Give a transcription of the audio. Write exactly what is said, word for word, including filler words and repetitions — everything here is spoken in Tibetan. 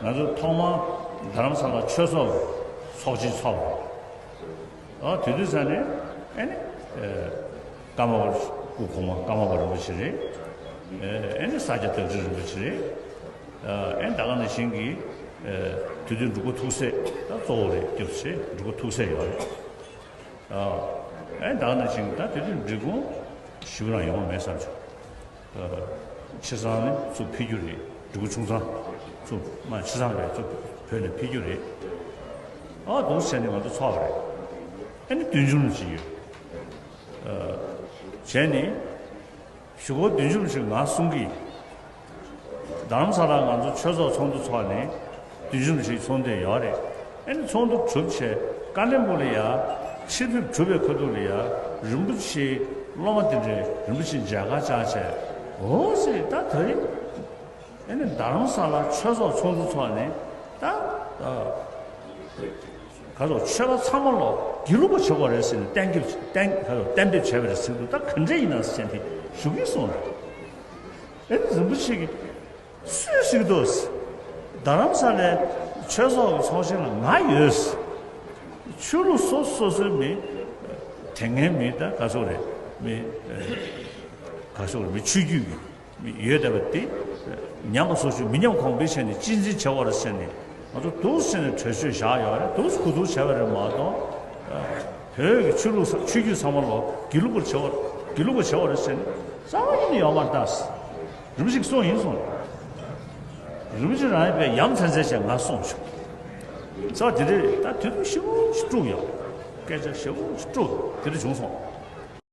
ང་ཚོ་ཐོག་མར་རྡ་རམ་ས་ལ་ཆོས་ཚོགས་ཚོགས་ཆེན་ཚོགས་པ་རེད། ཨ་དེ་དུས་ཙ་ནས་ཨེ་ནི་ཨེ་ཀརྨ་པ་སྐུ་གོང་མ་ཀརྨ་པ་རིན་པོ་ཆེ་རེད། ཨེ་ཨེ་ནི་ས་སྐྱ་བདག་ཁྲི་རིན་པོ་ཆེ་རེད། ཨེ་ད་ག་ནང་བཞིན་གྱི་ཨེ་དུས་དུས་འབྲུག་པ་ཐུགས་སྲས་ད་གཙོ་བོ་རེད། སྐྱབས་རྗེ་འབྲུག་པ་ཐུགས་སྲས་ཡོད་རེད། ཨེ་ད་ག་ནང་བཞིན་ད་དུས་དུས་འབྲི་གུང་ཞིག་རང་ཡོང་བ་མེད་བསམ་བྱུང་། ཆེ་ཚང་ནི་ཚུར་ཕུལ་རྒྱུ་རེད། འབྲི་གུང་ཆུང་ཚང་ཚུར་མ་ཆེ་ཚང་རེད། ཚུར་བོད་ནས་ཕུལ་རྒྱུ་རེད། ཨ་འདུག་བྱས་ནས་ང་ཚོ་ཚོགས་པ་རེད། ཨ་ནི་བདུད་འཇོམས་ཅིག་ཡོད། བྱས་ནས་གཞུག་གུ་བདུད་འཇོམས་ཅིག་ང་གསུང་གི། རྡ་རམ་ས་ལ་ང་ཚོ་ཆོས་ཚོགས་ཚོགས་འདུ་ཚོགས་ནས་བདུད་འཇོམས་ཅིག་ཚོགས་འདུ་ཡོད་རེད། ཨ་ནི་ཚོགས་འདུ་གྲུབ་བྱས་ཀ་ལོན་སྦུག་ལ་ཡ་ཕྱིར་ཕེབས་གྲུབ་པའི་ཁ་ཐུག་ལ་ཡ་རིན་པོ་ཆེའི་སློབ་མ་དེ་འདྲས་རིན་པོ་ཆེའི་མཇལ་ཁ་བཅར་བྱས། འོ་ཟེར། ད་ད་རེས་ཨ་ནི་རྡ་རམ་ས་ལ་ཆོས་ཚོགས་ཚོགས་འདུ་ཚོགས་ནས་ད་ག་ཚོད་ཆོས་པ་ཚང་མ་ལོ་དགེ་ལུགས་པ་བྱེད་དགོས་རེད་ཟེར་ནས་གཏན་འཁེལ་གཏན་ག་ཚོད་གཏན་འབེབས་བྱས་པ་རེད་ཟེར་འདུག་ད་ག་འདྲས་ཡིན་ན་ཟེར་དེ་ཞུ་གི་སོང་། ཨ་ནི་རིན་པོ་ཆེ་གིས། སུས་ཟེར་གི་འདུག་རྡ་རམ་ས་ལའི་ཆོས་ཚོགས་ཀྱི་ཚོགས་ཆེན་ལ་ང་ཡོད། ཆོས་ལུགས་སོ་སོ་སོའི་མི་དྲན་མཁན་མི་ད་ག་ཚོད་རེད། མི་ག་ཚོད་རེད། མི་ཆོས་བརྒྱུད་ཀྱི་མི་ཡོད་བསྡད་པ་དེ་ཉམས་པ་སོར་ཆུད་མི་ཉམས་གོང་འཕེལ་བྱས་ནས་གཅེས་འཛིན་བྱེད་དགོས་རེད་ཟེར་ནས་ང་ཚོ་འདུག་སེ་ནས་གྲོས་ཆོད་བཞག་ཡོད་རེད། འདུག་སེ་གོ་བསྡུར་བྱས་པ་རེད་མ་གཏོགས། བོད་ཀྱི་ཆོས་ལུགས་ས་ཆོས་བརྒྱུད་ཚང་མ་ལོ་དགེ་ལུགས་པར་བྱེད་པ་དགེ་ལུགས་པར་བྱེད་པ་རེད་ཟེར་ནས་རྩ་བ་ཉིད་ནས་ཡོད་མ་རེད་ད། རིན་པོ་ཆེས་གསུངས་ཡིན་གསུངས། རིན་པོ་ཆེ་རང་ཡིན་པས་ཡ་མཚན་ཚད་ཅིག་ང་གསུངས་བྱུང་། རྩ་བ་དེ་འདྲས་ད་དུས་ཚོད་ཞེ་པོ་ཅིག་དཀྲུགས་ཡོད། སྐད་ཆ་ཞེ་པོ་ཅིག་དཀྲུགས་དེ་འདྲ་བྱུང་སོང་།